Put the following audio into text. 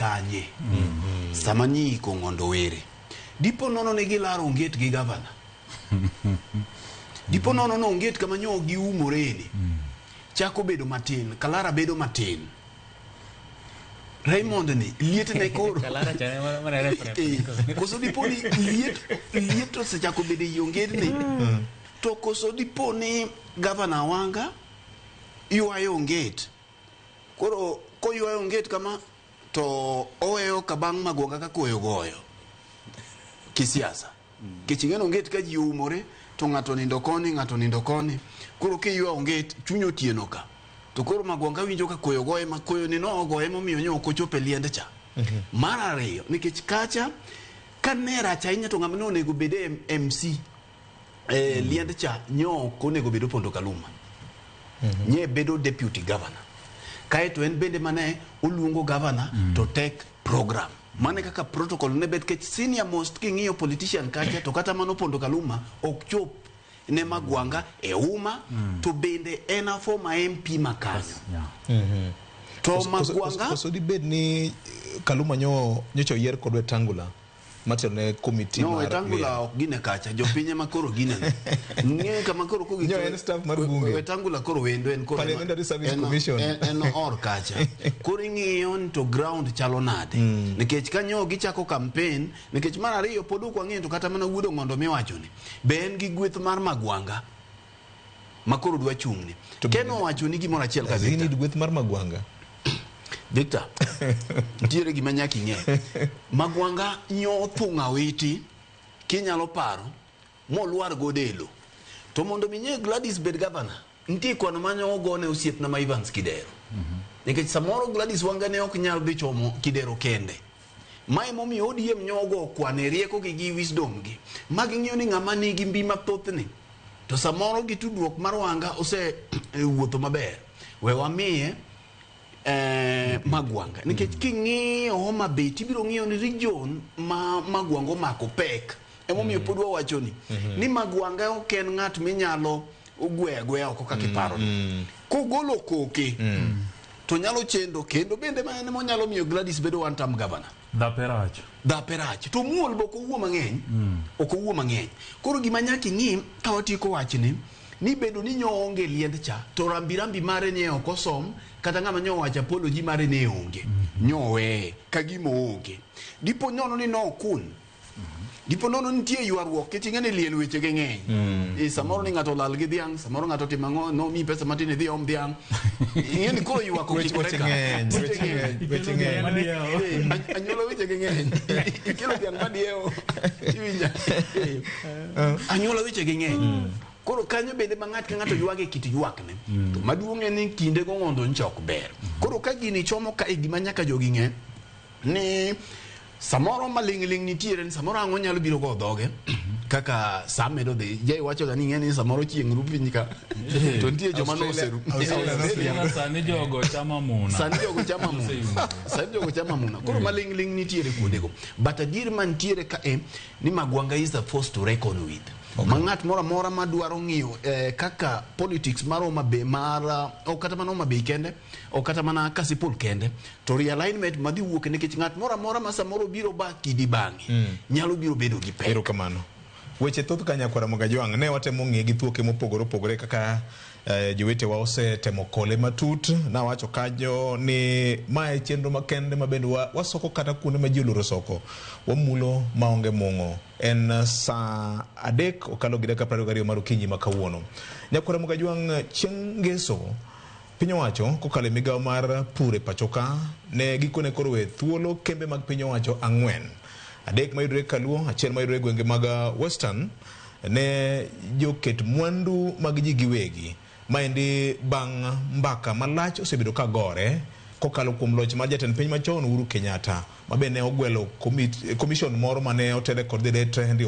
kanye sama nyiiko Ong'ondo Were. Dipo nono ni gilaro onget gi gavana. Dipo nono ni onget kama nyo giumoreni chako bedo matin, Kalara bedo matin. Raymond ni liet ne koro. Kalara cha ema mana reference. Koso dipo ni liet osechako bedo ei ongetni. To koso dipo ni gavana Wanga ywayo onget. Koro koywayo onget kama to oweyo ka bang' Magwanga ka koyo goyo kisiasa. Nikech ing'e ni onget ka ji oumore to ng'ato nindo koni, ng'ato nindo koni. Koro kiywa onget chuny otieno ka. To koro Magwanga winjo ka koyo goye ma koyo ni no ogoye momiyo nyo ok ochopo e liend cha. Mar ariyo, nikech kacha ka ne rach ahinya to ng'ama ne onego bed e MC liend cha nyo ok onego bed Opondo Kaluma. Nye bedo deputy governor. Kaeto en bende mane oluongo governor to take program. Mane kaka protocol ne bet kech senior most king'iyo politician kacha to kata mano Opondo Kaluma ok chop ne Magwanga e uma to bende en a former MP makanyo. To Magwanga Koso dibed ni Kaluma nyocha oyier kod Wetangula matelo ne komiti no mar Wetangula ok gine kacha jopiny ema koro gine ng'e kama koro kogik Nyo en staff mar bunge. Wetangula koro wendo en koro Parliamentary Service Commission. en or kacha koro ing'iyo ni to ground chalo nade nikech kanyo gichako campaign nikech mar ariyo pod ok wang'eyo to kata mana wuod Ong'ondo miwacho ni be en gi gweth mar Magwanga ma koro dwa chung'ne To Ken owacho ni gimoro achiel ka Does he Victor. need gweth mar Magwanga? Victor, nitiere gima nyaka ing'e. Magwanga nyo thung'a witi kinyalo paro molwar godo e lo. To mondo mi nye Gladys bed governor, nitie kwano mane ogone osiepna ma Evans Kidero. Nikech samoro Gladys Wanga ne ok nyal dhi chomo Kidero kende. Mae momiyo ODM nyo ogo kwan e rieko gi gi wisdom gi. Ma ging'iyo ni ng'ama nigi mbi mathothni. To samoro gi tudruok mar Wanga ose wuotho maber. We wamiye Magwanga nikech king'iyo Homa Bay tibiro ng'iyo ni region ma Magwanga omako pek emomiyo pod wawacho ni ni Magwanga ok en ng'at minyalo gweyo agweya oko kaka iparo ni kogolo koke to nyalo chendo kendo bende ma en monyalo miyo Gladys bedo one term governor. Dhape rach. Dhape rach to muol be ok owuo mang'eny. Ok owuo mang'eny. Koro gima nyaka ing'i ka watieko wachni ni bedo ni nyo onge liend cha to rambi rambi mare ne ok osom kata ng'ama nyo owacho apology mare ne onge nyo oweye ka gima oonge. Dipo nono ni nokun. Dipo nono nitie ywaruok kech ing'e ni liel weche ge ng'eny. Samoro ni ng'ato olal gi dhiang', samoro ng'ato otimo ang'o, nomi pesa matin idhi om dhiang'. Ing'e ni koro ywak Weche okikore ka. ng'eny, weche ng'eny, weche ng'eny. Anyuola weche ge ng'eny. Ikelo dhiang' madiewo. Iwinja. Anyuola weche ge ng'eny. Koro kanyo bende ma ng'at ka ng'ato ywage kit ywakne. To maduong' en ni kinde go ng'ondo ncha ok ber. Koro ka gini chomo ka e gima nyaka jogi ng'e ni samoro maling'ling' nitiere ni samoro ang'o nyalo biro go dhoge kaka sa medo dhi jai wacho ga ni ing'e ni samoro chieng' ru piny ka to nitie joma noseru Australia Sani jogo chamo muna. Sani jogo chamo muna. Sani jogo chamo muna. Koro maling'ling' nitiere kuondego. But adier mantiere ka e ni Magwanga is the force to reckon with. Ma ng'at moro amora madwaro ng'iyo kaka politics mar Homa Bay mar ok kata mana Homa Bay kende, ok kata mana Kasipul kende, to realignment madhi wuok nikech ng'at moro amora ma samoro biro ba kidi bang'e nyalo biro bedo gi pek. Erokamano. Weche thoth ka nyakwara Mogajwang' ne watemo ng'iye gi thuoke mopogore opogore kaka jowetewa osetemo kole matut. Nawacho kanyo ni mae chenro makende ma bende wasoko kata kuonde ma ji oluoro soko. Wamulo maonge mung'o. En saa 3 okalo gi dakika 22 mar okinyi ma kawuono. Nyakwara Mogajwang' chieng' ngeso piny owacho kokalo e migawo mar pur e pachoka ne gikone koro we thuolo kembe mag piny owacho 4. 3 mayudore Kaluo, 1 mayudore e gwenge mag Western ne joket mwandu mag ji giwegi. Maendi bang' mbaka malach osebedo ka gore kokalo kuom loch mar jatend piny machon Uhuru Kenyatta ma be ne ogwelo commission moro mane otele kod the late Henry